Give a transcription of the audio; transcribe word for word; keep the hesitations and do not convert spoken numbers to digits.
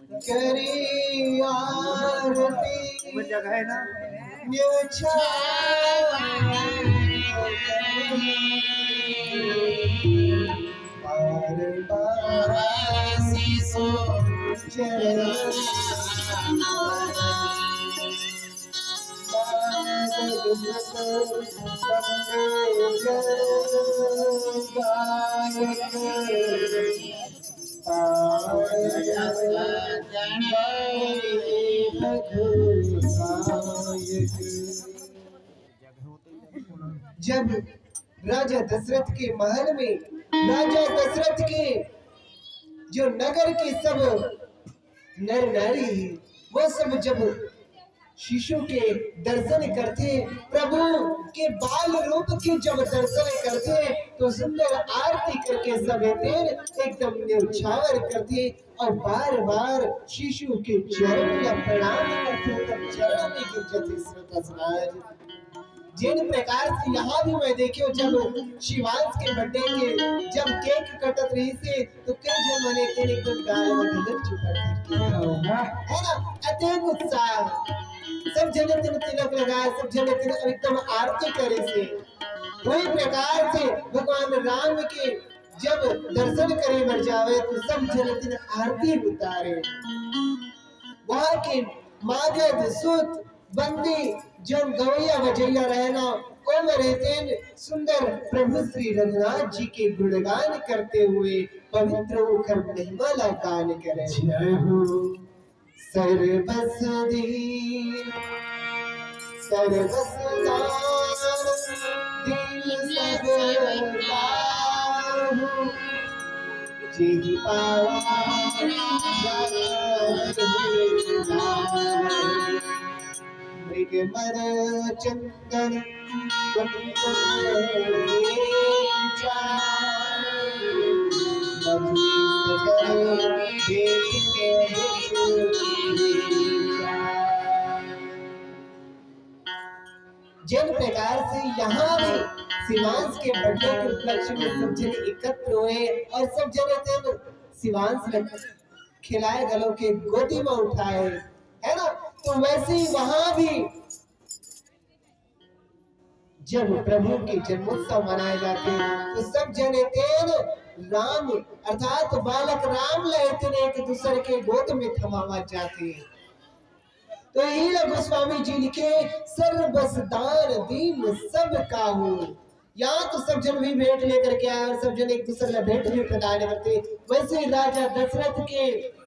करी आरती जगह है ना। न्योछावर बार बार चरण जब राजा दशरथ के महल में, राजा दशरथ के जो नगर के सब नर नारी है, वो सब जब शिशु के दर्शन करथे, प्रभु के बाल रूप के जब दर्शन करथे, तो सुंदर आरती करके सब तेन एकदम न्योछावर करथे और बार बार शिशु के चरण ला प्रणाम करथे, तब चरण में गिर जाथे श्रोता समाज। जिन प्रकार से यहाँ भी मैं देखे हूँ, जब शिवांश के बर्थडे के जब केक कटत रहिसे, तो कई झन मन तेन एकदम गाल में तिलक चिपक करके, है ना, अतेक उत्साह, सब झन तेन तिलक लगाए, सब झन तेन एकदम आरती करिसे। वही प्रकार से भगवान राम के जब दर्शन करे बर जावे, तो सब झन तेन आरती उतारे। वहाँ के मागध, सुत, बंदी, जो गवैया बजैया रहे ना, ओमन तेन सुंदर प्रभु श्री रघुनाथ जी के गुणगान करते हुए पवित्र ओकर महिमा ला गान करे। जय हो। सर्वस दीन, सर्वस दान, दीन सब काहू, जेहि पावा मृग मर चंदन कुंकुम जिन प्रकार से यहाँ भी शिवांश के बर्थडे के उपलक्ष्य में सब जन एकत्र हुए और सब जन तेन शिवांश ला खिलाए घलो के गोदी में उठाए, है ना, तो वैसे ही वहाँ भी जब प्रभु के जन्मोत्सव मनाए जाथे, तो सब जन तेन राम अर्थात बालक राम ला तेन एक दूसर के गोद में थमावत जाथे। तो इही ला गोस्वामी जी लिखे, सर्वस दान दीन सब काहू। यहाँ तो सब जन भी भेंट लेकर के आए और सब जन एक दूसर ला भेंट भी प्रदान करथे। वैसे ही राजा दशरथ के